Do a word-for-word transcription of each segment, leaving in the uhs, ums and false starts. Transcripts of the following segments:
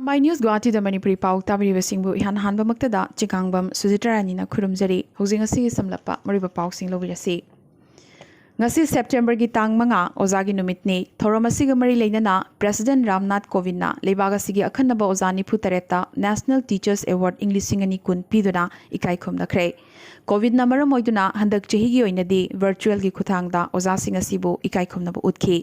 ꯃꯥꯏ news ꯒꯨꯋꯥꯍꯥꯇꯤꯗ Manipuri ꯄꯥꯎ ꯇꯥꯕꯤꯔꯤꯕꯁꯤꯡꯕꯨ ꯏꯍꯥꯟ ꯍꯥꯟꯕꯃꯛꯇꯗ ꯆꯤꯀꯥꯡꯕꯝ ꯁꯨꯖꯤꯇ꯭ꯔꯥ ꯔꯥꯅꯤꯅ ꯈꯨꯔꯨꯝꯖꯔꯤ꯫ ꯍꯧꯖꯤꯛ ꯉꯁꯤꯒꯤ ꯁꯝꯂꯞꯄ ꯃꯔꯨꯑꯣꯏꯕ ꯄꯥꯎꯁꯤꯡ ꯂꯧꯕꯤꯔꯁꯤ꯫ ꯉꯁꯤ ꯁꯦꯞꯇꯦꯝꯕꯔꯒꯤ ꯇꯥꯡ ꯃꯉꯥ ꯑꯣꯖꯥꯒꯤ ꯅꯨꯃꯤꯠꯅꯤ꯫ ꯊꯧꯔꯝ ꯑꯁꯤꯒ ꯃꯔꯤ ꯂꯩꯅꯅ ꯄ꯭ꯔꯦꯁꯤꯗꯦꯟꯠ ꯔꯥꯝꯅꯥꯊ ꯀꯣꯕꯤꯟꯗꯅ ꯂꯩꯕꯥꯛ ꯑꯁꯤꯒꯤ ꯑꯈꯟꯅꯕ ꯑꯣꯖꯥ ꯅꯤꯐꯨ ꯇꯔꯦꯠꯇ National Teachers Award ꯏꯪ ꯂꯤꯁꯤꯡ ꯑꯅꯤ ꯀꯨꯟ ꯄꯤꯗꯨꯅ ꯏꯀꯥꯏ ꯈꯨꯝꯅꯈ꯭ꯔꯦ꯫ ꯀꯣꯕꯤꯟꯅ ꯃꯔꯝ ꯑꯣꯏꯗꯨꯅ ꯍꯟꯗꯛ ꯆꯍꯤꯒꯤ ꯑꯣꯏꯅꯗꯤ ꯚꯔꯆꯨꯋꯦꯜꯒꯤ ꯈꯨꯠꯊꯥꯡꯗ ꯑꯣꯖꯥꯁꯤꯡ ꯑꯁꯤꯕꯨ ꯏꯀꯥꯏ ꯈꯨꯝꯅꯕ ꯎꯠꯈꯤ꯫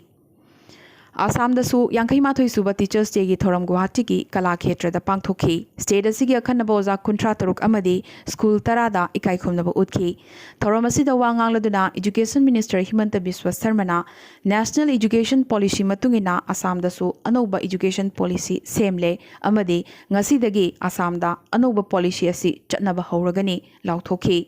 ꯑꯁꯥꯝꯗꯁꯨ ꯌꯥꯡꯈꯩ ꯃꯥꯊꯣꯏ ꯁꯨꯕ ꯇꯤꯆꯔꯁ ꯗꯦꯒꯤ ꯊꯧꯔꯝ ꯒꯨꯋꯥꯍꯥꯇꯤꯒꯤ ꯀꯂꯥ ꯈꯦꯇ꯭ꯔꯗ ꯄꯥꯡꯊꯣꯛꯈꯤ꯫ ꯁ꯭ꯇꯦꯠ ꯑꯁꯤꯒꯤ ꯑꯈꯟꯅꯕ ꯑꯣꯖꯥ ꯀꯨꯟꯊ꯭ꯔꯥ ꯇꯔꯨꯛ ꯑꯃꯗꯤ ꯁ꯭ꯀꯨꯜ ꯇꯔꯥꯗ ꯏꯀꯥꯏ ꯈꯨꯝꯅꯕ ꯎꯠꯈꯤ꯫ ꯊꯧꯔꯝ ꯑꯁꯤꯗ ꯋꯥ ꯉꯥꯡꯂꯗꯨꯅ ꯏꯖꯨꯀꯦꯁꯟ ꯃꯤꯅꯤꯁꯇꯔ ꯍꯤꯃꯟꯇ ꯕꯤꯁ꯭ꯋ ꯁꯔꯃꯅ National Education Policy ꯃꯇꯨꯡ ꯏꯟꯅ ꯑꯁꯥꯝꯗꯁꯨ ꯑꯅꯧꯕ ꯏꯖꯨꯀꯦꯁꯟ ꯄꯣꯂꯤꯁꯤ ꯁꯦꯝꯂꯦ ꯑꯃꯗꯤ ꯉꯁꯤꯗꯒꯤ ꯑꯁꯥꯝꯗ ꯑꯅꯧꯕ ꯄꯣꯂꯤꯁꯤ ꯑꯁꯤ ꯆꯠꯅꯕ ꯍꯧꯔꯒꯅꯤ ꯂꯥꯎꯊꯣꯛꯈꯤ꯫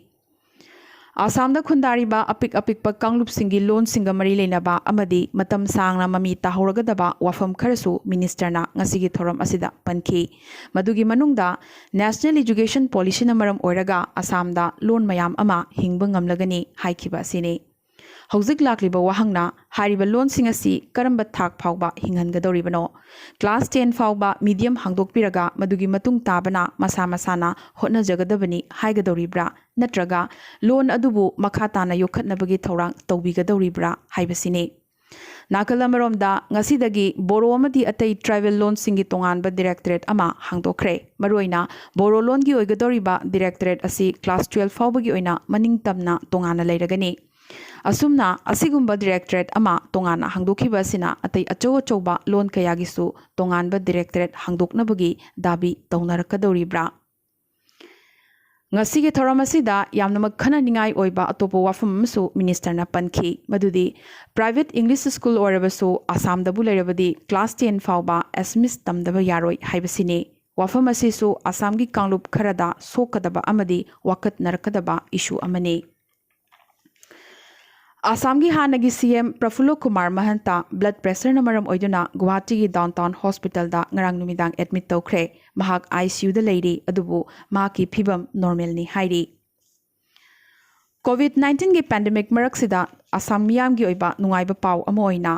ꯑꯁꯥꯝꯗ ꯈꯨꯟꯗꯥꯔꯤꯕ ꯑꯄꯤꯛ ꯑꯄꯤꯛꯄ ꯀꯥꯡꯂꯨꯞꯁꯤꯡꯒꯤ ꯂꯣꯟꯁꯤꯡꯒ ꯃꯔꯤ ꯂꯩꯅꯕ ꯑꯃꯗꯤ ꯃꯇꯝ ꯁꯥꯡꯅ ꯃꯃꯤ ꯇꯥꯍꯧꯔꯒꯗꯕ ꯋꯥꯐꯝ ꯈꯔꯁꯨ ꯃꯤꯅꯤꯁꯇꯔꯅ ꯉꯁꯤꯒꯤ ꯊꯧꯔꯝ ꯑꯁꯤꯗ ꯄꯟꯈꯤ꯫ ꯃꯗꯨꯒꯤ ꯃꯅꯨꯡꯗ National Education Policyꯅ ꯃꯔꯝ ꯑꯣꯏꯔꯒ ꯑꯁꯥꯝꯗ ꯂꯣꯟ ꯃꯌꯥꯝ ꯑꯃ ꯍꯤꯡꯕ ꯉꯝꯂꯒꯅꯤ ꯍꯥꯏꯈꯤꯕ ꯑꯁꯤꯅꯤ꯫ ꯍꯧꯖꯤꯛ ꯂꯥꯛꯂꯤꯕ ꯋꯥꯍꯪꯅ, ꯍꯥꯏꯔꯤꯕ ꯂꯣꯟꯁꯤꯡ ꯑꯁꯤ ꯀꯔꯝꯕ ꯊꯥꯛ ꯐꯥꯎꯕ ꯍꯤꯡꯍꯟꯒꯗꯧꯔꯤꯕꯅꯣ? ꯀ꯭ꯂꯥꯁ ꯇꯦꯟ ꯐꯥꯎꯕ ꯃꯤꯗꯤꯌꯝ ꯍꯥꯡꯗꯣꯛꯄꯤꯔꯒ ꯃꯗꯨꯒꯤ ꯃꯇꯨꯡ ꯇꯥꯕꯅ ꯃꯁꯥ ꯃꯁꯥꯅ ꯍꯣꯠꯅꯖꯒꯗꯕꯅꯤ ꯍꯥꯏꯒꯗꯧꯔꯤꯕ꯭ꯔꯥ? ꯅꯠꯇ꯭ꯔꯒ ꯂꯣꯟ ꯑꯗꯨꯕꯨ ꯃꯈꯥ ꯇꯥꯅ ꯌꯣꯛꯈꯠꯅꯕꯒꯤ ꯊꯧꯔꯥꯡ ꯇꯧꯕꯤꯒꯗꯧꯔꯤꯕ꯭ꯔꯥ ꯍꯥꯏꯕꯁꯤꯅꯤ꯫ ꯅꯥꯀꯜ ꯑꯃꯔꯣꯝꯗ, ꯉꯁꯤꯗꯒꯤ ꯕꯣꯔꯣ ꯑꯃꯗꯤ ꯑꯇꯩ ꯇ꯭ꯔꯥꯏꯕꯦꯜ ꯂꯣꯟꯁꯤꯡꯒꯤ ꯇꯣꯉꯥꯟꯕ ꯗꯤꯔꯦꯛꯇꯣꯔꯦꯠ ꯑꯃ ꯍꯥꯡꯗꯣꯛꯈ꯭ꯔꯦ꯫ ꯃꯔꯨꯑꯣꯏꯅ ꯕꯣꯔꯣ ꯂꯣꯟꯒꯤ ꯑꯣꯏꯒꯗꯧꯔꯤꯕ ꯗꯤꯔꯦꯛꯇꯣꯔꯦꯠ ꯑꯁꯤ ꯀ꯭ꯂꯥꯁ ꯇꯨꯋꯦꯜꯐ ꯐꯥꯎꯕꯒꯤ ꯑꯣꯏꯅ ꯃꯅꯤꯡ ꯇꯝꯅ ꯇꯣꯉꯥꯟꯅ ꯂꯩꯔꯒꯅꯤ꯫ ꯑꯁꯨꯝꯅ ꯑꯁꯤꯒꯨꯝꯕ ꯗꯤꯔꯦꯛꯇꯣꯔꯦꯠ ꯑꯃ ꯇꯣꯉꯥꯟꯅ ꯍꯥꯡꯗꯣꯛꯈꯤꯕ ꯑꯁꯤꯅ ꯑꯇꯩ ꯑꯆꯧ ꯑꯆꯧꯕ ꯂꯣꯟ ꯀꯌꯥꯒꯤꯁꯨ ꯇꯣꯉꯥꯟꯕ ꯗꯤꯔꯦꯛꯇꯣꯔꯦꯠ ꯍꯥꯡꯗꯣꯛꯅꯕꯒꯤ ꯗꯥꯕꯤ ꯇꯧꯅꯔꯛꯀꯗꯧꯔꯤꯕ꯭ꯔꯥ? ꯉꯁꯤꯒꯤ ꯊꯧꯔꯝ ꯑꯁꯤꯗ ꯌꯥꯝꯅꯃꯛ ꯈꯟꯅꯅꯤꯡꯉꯥꯏ ꯑꯣꯏꯕ ꯑꯇꯣꯞꯄ ꯋꯥꯐꯝ ꯑꯃꯁꯨ ꯃꯤꯅꯤꯁꯇꯔꯅ ꯄꯟꯈꯤ, ꯃꯗꯨꯗꯤ ꯄ꯭ꯔꯥꯏꯚꯦꯠ ꯏꯪꯂꯤꯁ ꯁ꯭ꯀꯨꯜ ꯑꯣꯏꯔꯕꯁꯨ ꯑꯁꯥꯝꯗꯕꯨ ꯂꯩꯔꯕꯗꯤ ꯀ꯭ꯂꯥꯁ ꯇꯦꯟ ꯐꯥꯎꯕ ꯑꯦꯁꯃꯤꯁ ꯇꯝꯗꯕ ꯌꯥꯔꯣꯏ ꯍꯥꯏꯕꯁꯤꯅꯤ꯫ ꯋꯥꯐꯝ ꯑꯁꯤꯁꯨ ꯑꯁꯥꯝꯒꯤ ꯀꯥꯡꯂꯨꯞ ꯈꯔꯗ ꯁꯣꯛꯀꯗꯕ ꯑꯃꯗꯤ ꯋꯥꯀꯠꯅꯔꯛꯀꯗꯕ ꯏꯁꯨ ꯑꯃꯅꯤ꯫ ꯑꯁꯥꯝꯒꯤ ꯍꯥꯟꯅꯒꯤ ꯁꯤ ꯑꯦꯝ ꯄ꯭ꯔꯐꯨꯜꯂ ꯀꯨꯃꯥꯔ ꯃꯍꯟꯇ ꯕ꯭ꯂꯗ ꯄ꯭ꯔꯦꯁꯔꯅ ꯃꯔꯝ ꯑꯣꯏꯗꯨꯅ ꯒꯨꯋꯥꯍꯥꯇꯤꯒꯤ ꯗꯥꯎꯟꯇꯥꯎꯟ ꯍꯣꯁꯄꯤꯇꯥꯜꯗ ꯉꯔꯥꯡ ꯅꯨꯃꯤꯗꯥꯡ ꯑꯦꯗꯃꯤꯠ ꯇꯧꯈ꯭ꯔꯦ꯫ ꯃꯍꯥꯛ ꯑꯥꯏ ꯁꯤ ꯌꯨꯗ ꯂꯩꯔꯤ, ꯑꯗꯨꯕꯨ ꯃꯍꯥꯛꯀꯤ ꯐꯤꯕꯝ ꯅꯣꯔꯃꯦꯜꯅꯤ ꯍꯥꯏꯔꯤ꯫ ꯀꯣꯚꯤꯗ ꯅꯥꯏꯟꯇꯤꯟꯒꯤ ꯄꯦꯟꯗꯦꯃꯤꯛ ꯃꯔꯛꯁꯤꯗ ꯑꯁꯥꯝ ꯃꯤꯌꯥꯝꯒꯤ ꯑꯣꯏꯕ ꯅꯨꯡꯉꯥꯏꯕ ꯄꯥꯎ ꯑꯃ ꯑꯣꯏꯅ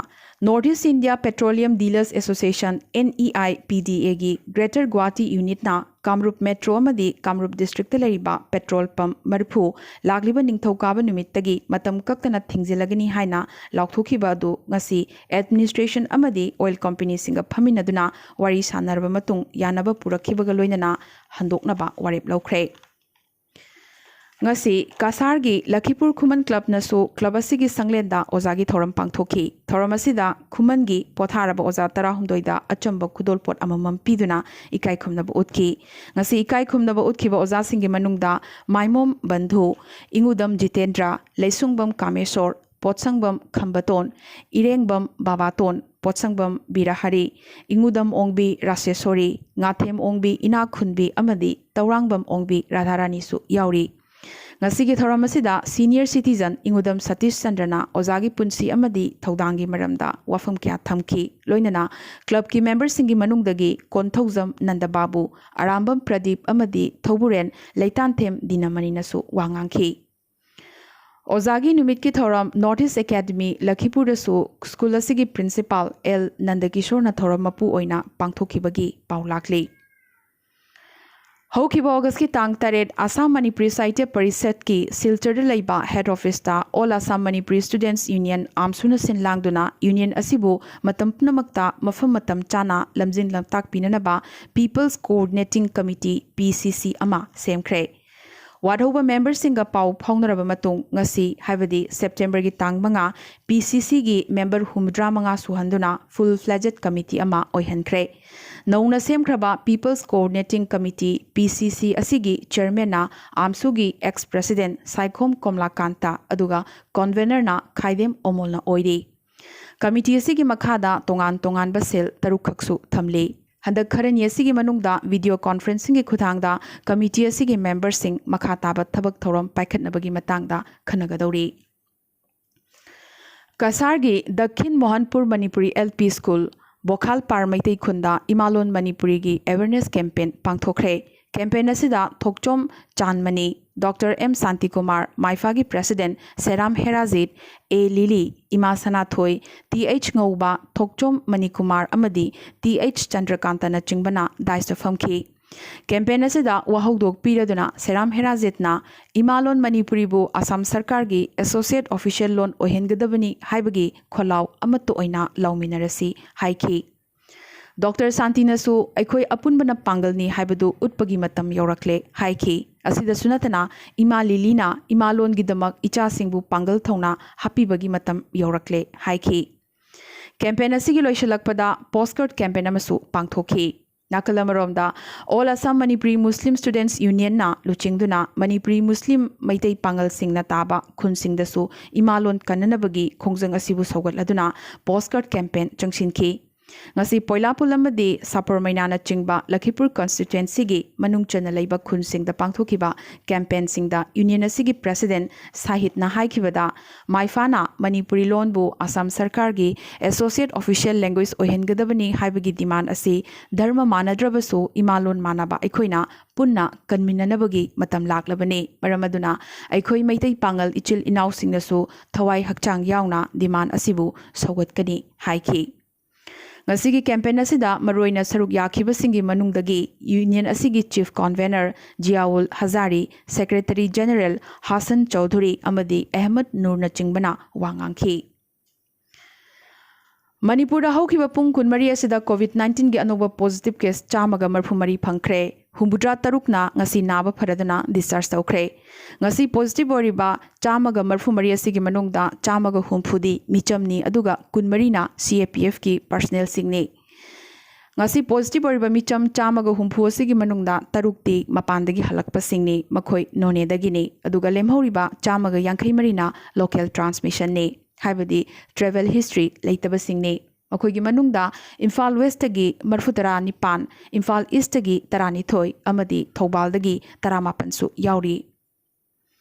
North East India Petroleum Dealers Association, NEIPDAꯒꯤ Greater Guwahati Unitꯅ ꯀꯥꯃꯔꯨꯞ Metro ꯑꯃꯗꯤ ꯀꯥꯃꯔꯨꯞ Districtꯇ ꯂꯩꯔꯤꯕ petrol pump ꯃꯔꯤꯐꯨ ꯂꯥꯛꯂꯤꯕ ꯅꯤꯡꯊꯧꯀꯥꯕ ꯅꯨꯃꯤꯠꯇꯒꯤ ꯃꯇꯝ ꯀꯛꯇꯅ ꯊꯤꯡꯖꯤꯜꯂꯒꯅꯤ ꯍꯥꯏꯅ ꯂꯥꯎꯊꯣꯛꯈꯤꯕ ꯑꯗꯨ ꯉꯁꯤ administration ꯑꯃꯗꯤ oil companyꯁꯤꯡꯒ ꯐꯝꯃꯤꯟꯅꯗꯨꯅ ꯋꯥꯔꯤ ꯁꯥꯟꯅꯔꯕ ꯃꯇꯨꯡ ꯌꯥꯅꯕ ꯄꯨꯔꯛꯈꯤꯕꯒ ꯂꯣꯏꯅꯅ ꯍꯟꯗꯣꯛꯅꯕ ꯋꯥꯔꯦꯞ ꯂꯧꯈ꯭ꯔꯦ꯫ ꯉꯁꯤ ꯀꯁꯥꯔꯒꯤ ꯂꯈꯤꯄꯨꯔ ꯈꯨꯃꯟ clubꯅꯁꯨ club ꯑꯁꯤꯒꯤ ꯁꯪꯂꯦꯟꯗ ꯑꯣꯖꯥꯒꯤ ꯊꯧꯔꯝ ꯄꯥꯡꯊꯣꯛꯈꯤ꯫ ꯊꯧꯔꯝ ꯑꯁꯤꯗ ꯈꯨꯃꯟꯒꯤ ꯄꯣꯊꯥꯔꯕ ꯑꯣꯖꯥ ꯇꯔꯥꯍꯨꯝꯗꯣꯏꯗ ꯑꯆꯝꯕ ꯈꯨꯗꯣꯜꯄꯣꯠ ꯑꯃꯃꯝ ꯄꯤꯗꯨꯅ ꯏꯀꯥꯏ ꯈꯨꯝꯅꯕ ꯎꯠꯈꯤ꯫ ꯉꯁꯤ ꯏꯀꯥꯏ ꯈꯨꯝꯅꯕ ꯎꯠꯈꯤꯕ ꯑꯣꯖꯥꯁꯤꯡꯒꯤ ꯃꯅꯨꯡꯗ ꯃꯥꯏꯃꯣꯝ ꯕꯟꯙꯨ, ꯏꯉꯨꯗꯝ ꯖꯤꯇꯦꯟꯗ꯭ꯔ, ꯂꯩꯁꯨꯡꯕꯝ ꯀꯥꯃꯦꯁꯣꯔ, ꯄꯣꯠꯁꯪꯕꯝ ꯈꯝꯕꯇꯣꯟ, ꯏꯔꯦꯡꯕꯝ ꯕꯥꯕꯥꯇꯣꯟ, ꯄꯣꯠꯁꯪꯕꯝ ꯕꯤꯔꯍꯔꯤ, ꯏꯉꯨꯗꯝ ꯑꯣꯡꯕꯤ ꯔꯥꯁꯦꯁꯣꯔꯤ, ꯉꯥꯊꯦꯝ ꯑꯣꯡꯕꯤ ꯏꯅꯥꯛꯈꯨꯟꯕꯤ ꯑꯃꯗꯤ ꯇꯧꯔꯥꯡꯕꯝ ꯑꯣꯡꯕꯤ ꯔꯥꯙꯥꯔꯥꯅꯤꯁꯨ ꯌꯥꯎꯔꯤ꯫ ꯉꯁꯤꯒꯤ ꯊꯧꯔꯝ ꯑꯁꯤꯗ senior citizen ꯏꯉꯨꯗꯝ ꯁꯇꯤꯁ ꯆꯟꯗ꯭ꯔꯅ ꯑꯣꯖꯥꯒꯤ ꯄꯨꯟꯁꯤ ꯑꯃꯗꯤ ꯊꯧꯗꯥꯡꯒꯤ ꯃꯔꯝꯗ ꯋꯥꯐꯝ ꯀꯌꯥ ꯊꯝꯈꯤ꯫ ꯂꯣꯏꯅꯅ clubꯀꯤ memberꯁꯤꯡꯒꯤ ꯃꯅꯨꯡꯗꯒꯤ ꯀꯣꯟꯊꯧꯖꯝ ꯅꯟꯗꯕꯥꯕꯨ, ꯑꯔꯥꯝꯕꯝ ꯄ꯭ꯔꯗꯤꯞ ꯑꯃꯗꯤ ꯊꯧꯕꯨꯔꯦꯟ ꯂꯩꯇꯥꯟꯊꯦꯝ ꯗꯤꯅꯃꯅꯤꯅꯁꯨ ꯋꯥ ꯉꯥꯡꯈꯤ꯫ ꯑꯣꯖꯥꯒꯤ ꯅꯨꯃꯤꯠꯀꯤ ꯊꯧꯔꯝ North East Academy ꯂꯈꯤꯄꯨꯔꯗꯁꯨ school ꯑꯁꯤꯒꯤ principal ꯑꯦꯜ ꯅꯟꯗꯀꯤꯁꯣꯔꯅ ꯊꯧꯔꯝ ꯃꯄꯨ ꯑꯣꯏꯅ ꯄꯥꯡꯊꯣꯛꯈꯤꯕꯒꯤ ꯄꯥꯎ ꯂꯥꯛꯂꯤ꯫ ꯍꯧꯈꯤꯕ Augustꯀꯤ ꯇꯥꯡ ꯇꯔꯦꯠ ꯑꯁꯥꯝ ꯃꯅꯤꯄꯨꯔꯤ ꯁꯥꯍꯤꯇ꯭ꯌ ꯄꯔꯤꯁꯠꯀꯤ ꯁꯤꯜꯆꯔꯗ ꯂꯩꯕ head officeꯇ All Assam Manipuri Students Union, ꯑꯥꯝꯁꯨꯅ ꯁꯤꯟ ꯂꯥꯡꯗꯨꯅ union ꯑꯁꯤꯕꯨ ꯃꯇꯝ ꯄꯨꯝꯅꯃꯛꯇ ꯃꯐꯝ ꯃꯇꯝ ꯆꯥꯅ ꯂꯝꯖꯤꯡ ꯂꯝꯇꯥꯛ ꯄꯤꯅꯅꯕ People's Coordinating Committee, PCC, ꯑꯃ ꯁꯦꯝꯈ꯭ꯔꯦ꯫ ꯋꯥꯠꯍꯧꯕ memberꯁꯤꯡꯒ ꯄꯥꯎ ꯐꯥꯎꯅꯔꯕ ꯃꯇꯨꯡ ꯉꯁꯤ, ꯍꯥꯏꯕꯗꯤ Septemberꯒꯤ ꯇꯥꯡ ꯃꯉꯥ, PCCꯒꯤ member ꯍꯨꯝꯐꯨꯇꯔꯥ ꯃꯉꯥ ꯁꯨꯍꯟꯗꯨꯅ full fledged committee ꯑꯃ ꯑꯣꯏꯍꯟꯈ꯭ꯔꯦ꯫ ꯅꯧꯅ ꯁꯦꯝꯈ꯭ꯔꯕ People's Coordinating Committee, PCC, ꯑꯁꯤꯒꯤ chairmanꯅ ꯑꯥꯝꯁꯨꯒꯤ ex president ꯁꯥꯏꯈꯣꯝ ꯀꯣꯝꯂꯥꯀꯥꯟꯇ, ꯑꯗꯨꯒ convenorꯅ ꯈꯥꯏꯗꯦꯝ ꯑꯣꯃꯣꯜꯅ ꯑꯣꯏꯔꯤ꯫ Committee ꯑꯁꯤꯒꯤ ꯃꯈꯥꯗ ꯇꯣꯉꯥꯟ ꯇꯣꯉꯥꯟꯕ cell ꯇꯔꯨꯛꯈꯛꯁꯨ ꯊꯝꯂꯤ꯫ ꯍꯟꯗꯛ ꯈꯔꯅꯤ ꯑꯁꯤꯒꯤ ꯃꯅꯨꯡꯗ video conferencingꯒꯤ ꯈꯨꯠꯊꯥꯡꯗ committee ꯑꯁꯤꯒꯤ memberꯁꯤꯡ ꯃꯈꯥ ꯇꯥꯕ ꯊꯕꯛ ꯊꯧꯔꯝ ꯄꯥꯏꯈꯠꯅꯕꯒꯤ ꯃꯇꯥꯡꯗ ꯈꯟꯅꯒꯗꯧꯔꯤ꯫ ꯀꯁꯥꯔꯒꯤ ꯗꯛꯈꯤꯟ ꯃꯣꯍꯟꯄꯨꯔ ꯃꯅꯤꯄꯨꯔꯤ LP School, ꯕꯣꯈꯥꯜꯄꯥꯔ ꯃꯩꯇꯩ ꯈꯨꯟꯗ ꯏꯃꯥꯂꯣꯟ ꯃꯅꯤꯄꯨꯔꯤꯒꯤ awareness campaign ꯄꯥꯡꯊꯣꯛꯈ꯭ꯔꯦ꯫ Campaign ꯑꯁꯤꯗ ꯊꯣꯛꯆꯣꯝ ꯆꯥꯟꯃꯅꯤ, ꯗꯣꯛꯇꯔ ꯑꯦꯝ ꯁꯥꯟꯇꯤꯀꯨꯃꯥꯔ, ꯃꯥꯏꯐꯥꯒꯤ ꯄ꯭ꯔꯦꯁꯤꯗꯦꯟꯠ ꯁꯦꯔꯥꯝ ꯍꯦꯔꯥꯖꯤꯠ, ꯑꯦ ꯂꯤꯂꯤ, ꯏꯃꯥ ꯁꯅꯥꯊꯣꯏ, ꯇꯤ ꯑꯩꯆ ꯉꯧꯕ, ꯊꯣꯛꯆꯣꯝ ꯃꯅꯤꯀꯨꯃꯥꯔ ꯑꯃꯗꯤ ꯇꯤ ꯑꯩꯆ ꯆꯟꯗ꯭ꯔꯀꯥꯟꯇꯅꯆꯤꯡꯕꯅ ꯗꯥꯏꯁꯇ ꯐꯝꯈꯤ꯫ ꯀꯦꯝꯄꯦꯟ ꯑꯁꯤꯗ ꯋꯥꯍꯧꯗꯣꯛ ꯄꯤꯔꯗꯨꯅ ꯁꯦꯔꯥꯝ ꯍꯦꯔꯥꯖꯤꯠꯅ ꯏꯃꯥꯂꯣꯟ ꯃꯅꯤꯄꯨꯔꯤꯕꯨ ꯑꯁꯥꯝ ꯁꯔꯀꯥꯔꯒꯤ ꯑꯦꯁꯣꯁꯤꯌꯦꯠ ꯑꯣꯐꯤꯁꯤꯌꯦꯜ ꯂꯣꯟ ꯑꯣꯏꯍꯟꯒꯗꯕꯅꯤ ꯍꯥꯏꯕꯒꯤ ꯈꯣꯜꯂꯥꯎ ꯑꯃꯠꯇ ꯑꯣꯏꯅ ꯂꯥꯎꯃꯤꯟꯅꯔꯁꯤ ꯍꯥꯏꯈꯤ꯫ ꯗꯣꯛꯇꯔ ꯁꯥꯟꯇꯤꯅꯁꯨ ꯑꯩꯈꯣꯏ ꯑꯄꯨꯟꯕꯅ ꯄꯥꯡꯒꯜꯅꯤ ꯍꯥꯏꯕꯗꯨ ꯎꯠꯄꯒꯤ ꯃꯇꯝ ꯌꯧꯔꯛꯂꯦ ꯍꯥꯏꯈꯤ꯫ ꯑꯁꯤꯗꯁꯨ ꯅꯠꯇꯅ ꯏꯃꯥ ꯂꯤꯂꯤꯅ ꯏꯃꯥꯂꯣꯟꯒꯤꯗꯃꯛ ꯏꯆꯥꯁꯤꯡꯕꯨ ꯄꯥꯡꯒꯜ ꯊꯧꯅꯥ ꯍꯥꯞꯄꯤꯕꯒꯤ ꯃꯇꯝ ꯌꯧꯔꯛꯂꯦ ꯍꯥꯏꯈꯤ꯫ ꯀꯦꯝꯄꯦꯟ ꯑꯁꯤꯒꯤ ꯂꯣꯏꯁꯤꯜꯂꯛꯄꯗ ꯄꯣꯁꯀꯥꯔꯗ ꯀꯦꯝꯄꯦꯟ ꯑꯃꯁꯨ ꯄꯥꯡꯊꯣꯛꯈꯤ꯫ ꯅꯥꯀꯜ ꯑꯃꯔꯣꯝꯗ, ꯑꯣꯜ ꯑꯁꯥꯝ ꯃꯅꯤꯄꯨꯔꯤ ꯃꯨꯁꯂꯤꯝ ꯁ꯭ꯇꯨꯗꯦꯟꯠꯁ ꯌꯨꯅꯤꯌꯟꯅ ꯂꯨꯆꯤꯡꯗꯨꯅ ꯃꯅꯤꯄꯨꯔꯤ ꯃꯨꯁꯂꯤꯝ ꯃꯩꯇꯩ ꯄꯥꯡꯒꯜꯁꯤꯡꯅ ꯇꯥꯕ ꯈꯨꯟꯁꯤꯡꯗꯁꯨ ꯏꯃꯥꯂꯣꯟ ꯀꯟꯅꯅꯕꯒꯤ ꯈꯣꯡꯖꯪ ꯑꯁꯤꯕꯨ ꯁꯧꯒꯠꯂꯗꯨꯅ ꯄꯣꯁꯀꯥꯔꯗ ꯀꯦꯝꯄꯦꯟ ꯆꯪꯁꯤꯟꯈꯤ꯫ ꯉꯁꯤ ꯄꯣꯏꯂꯥꯄꯨꯜ ꯑꯃꯗꯤ ꯁꯥꯄꯣꯔꯃꯩꯅꯥꯅꯆꯤꯡꯕ ꯂꯈꯤꯄꯨꯔ ꯀꯟꯁꯇꯤꯇ꯭ꯋꯦꯟꯁꯤꯒꯤ ꯃꯅꯨꯡ ꯆꯟꯅ ꯂꯩꯕ ꯈꯨꯟꯁꯤꯡꯗ ꯄꯥꯡꯊꯣꯛꯈꯤꯕ ꯀꯦꯝꯄꯦꯟꯁꯤꯡꯗ ꯌꯨꯅꯤꯌꯟ ꯑꯁꯤꯒꯤ ꯄ꯭ꯔꯦꯁꯤꯗꯦꯟꯠ ꯁꯥꯍꯤꯠꯅ ꯍꯥꯏꯈꯤꯕꯗ, ꯃꯥꯏꯐꯥꯅ ꯃꯅꯤꯄꯨꯔꯤ ꯂꯣꯟꯕꯨ ꯑꯁꯥꯝ ꯁꯔꯀꯥꯔꯒꯤ ꯑꯦꯁꯣꯁꯤꯌꯦꯠ ꯑꯣꯐꯤꯁꯤꯌꯦꯜ ꯂꯦꯡꯒ꯭ꯋꯦꯖ ꯑꯣꯏꯍꯟꯒꯗꯕꯅꯤ ꯍꯥꯏꯕꯒꯤ ꯗꯤꯃꯥꯟ ꯑꯁꯤ ꯙꯔꯃ ꯃꯥꯟꯅꯗ꯭ꯔꯕꯁꯨ ꯏꯃꯥꯂꯣꯟ ꯃꯥꯟꯅꯕ ꯑꯩꯈꯣꯏꯅ ꯄꯨꯟꯅ ꯀꯟꯃꯤꯟꯅꯅꯕꯒꯤ ꯃꯇꯝ ꯂꯥꯛꯂꯕꯅꯤ꯫ ꯃꯔꯝ ꯑꯗꯨꯅ ꯑꯩꯈꯣꯏ ꯃꯩꯇꯩ ꯄꯥꯡꯒꯜ ꯏꯆꯤꯜ ꯏꯅꯥꯎꯁꯤꯡꯅꯁꯨ ꯊꯋꯥꯏ ꯍꯛꯆꯥꯡ ꯌꯥꯎꯅ ꯗꯤꯃꯥꯟ ꯑꯁꯤꯕꯨ ꯁꯧꯒꯠꯀꯅꯤ ꯍꯥꯏꯈꯤ꯫ ꯉꯁꯤꯒꯤ ꯀꯦꯝꯄꯦꯟ ꯑꯁꯤꯗ ꯃꯔꯨꯑꯣꯏꯅ ꯁꯔꯨꯛ ꯌꯥꯈꯤꯕꯁꯤꯡꯒꯤ ꯃꯅꯨꯡꯗꯒꯤ ꯌꯨꯅꯤꯌꯟ ꯑꯁꯤꯒꯤ chief convenor Jiaul Hazari, secretary general Hasan Chowdhury ꯑꯃꯗꯤ ꯑꯍꯃꯗ ꯅꯨꯔꯅꯆꯤꯡꯕꯅ ꯋꯥ ꯉꯥꯡꯈꯤ꯫ ꯃꯅꯤꯄꯨꯔꯗ ꯍꯧꯈꯤꯕ ꯄꯨꯡ ꯀꯨꯟꯃꯔꯤ ꯑꯁꯤꯗ ꯀꯣꯚꯤꯗ ꯅꯥꯏꯟꯇꯤꯟꯒꯤ ꯑꯅꯧꯕ ꯄꯣꯖꯤꯇꯤꯚ ꯀꯦꯁ ꯆꯥꯝꯃꯒ ꯃꯔꯤꯐꯨ ꯃꯔꯤ ꯐꯪꯈ꯭ꯔꯦ꯫ ꯍꯨꯝꯐꯨꯇꯔꯥ ꯇꯔꯨꯛꯅ ꯉꯁꯤ ꯅꯥꯕ ꯐꯔꯗꯨꯅ ꯗꯤꯁꯆꯥꯔꯖ ꯇꯧꯈ꯭ꯔꯦ꯫ ꯉꯁꯤ ꯄꯣꯖꯤꯇꯤꯚ ꯑꯣꯏꯔꯤꯕ ꯆꯥꯝꯃꯒ ꯃꯔꯤꯐꯨ ꯃꯔꯤ ꯑꯁꯤꯒꯤ ꯃꯅꯨꯡꯗ ꯆꯥꯝꯃꯒ ꯍꯨꯝꯐꯨꯗꯤ ꯃꯤꯆꯝꯅꯤ, ꯑꯗꯨꯒ ꯀꯨꯟꯃꯔꯤꯅ ꯁꯤ ꯑꯦ ꯄꯤ ꯑꯦꯐꯀꯤ ꯄꯔꯁꯅꯦꯜꯁꯤꯡꯅꯤ꯫ ꯉꯁꯤ ꯄꯣꯖꯤꯇꯤꯚ ꯑꯣꯏꯔꯤꯕ ꯃꯤꯆꯝ ꯆꯥꯝꯃꯒ ꯍꯨꯝꯐꯨ ꯑꯁꯤꯒꯤ ꯃꯅꯨꯡꯗ ꯇꯔꯨꯛꯇꯤ ꯃꯄꯥꯟꯗꯒꯤ ꯍꯜꯂꯛꯄꯁꯤꯡꯅꯤ꯫ ꯃꯈꯣꯏ ꯅꯣꯅꯦꯗꯒꯤꯅꯤ꯫ ꯑꯗꯨꯒ ꯂꯦꯝꯍꯧꯔꯤꯕ ꯆꯥꯝꯃꯒ ꯌꯥꯡꯈꯩ ꯃꯔꯤꯅ ꯂꯣꯀꯦꯜ ꯇ꯭ꯔꯥꯟꯁꯃꯤꯁꯟꯅꯤ, ꯍꯥꯏꯕꯗꯤ ꯇ꯭ꯔꯦꯚꯦꯜ ꯍꯤꯁꯇ꯭ꯔꯤ ꯂꯩꯇꯕꯁꯤꯡꯅꯤ꯫ ꯃꯈꯣꯏꯒꯤ ꯃꯅꯨꯡꯗ ꯏꯝꯐꯥꯜ ꯋꯦꯁꯇꯒꯤ ꯃꯔꯤꯐꯨꯇꯔꯥ ꯅꯤꯄꯥꯟ, ꯏꯝꯐꯥꯜ ꯏꯁꯇꯒꯤ ꯇꯔꯥꯅꯤꯊꯣꯏ ꯑꯃꯗꯤ ꯊꯧꯕꯥꯜꯗꯒꯤ ꯇꯔꯥꯃꯥꯄꯟꯁꯨ ꯌꯥꯎꯔꯤ꯫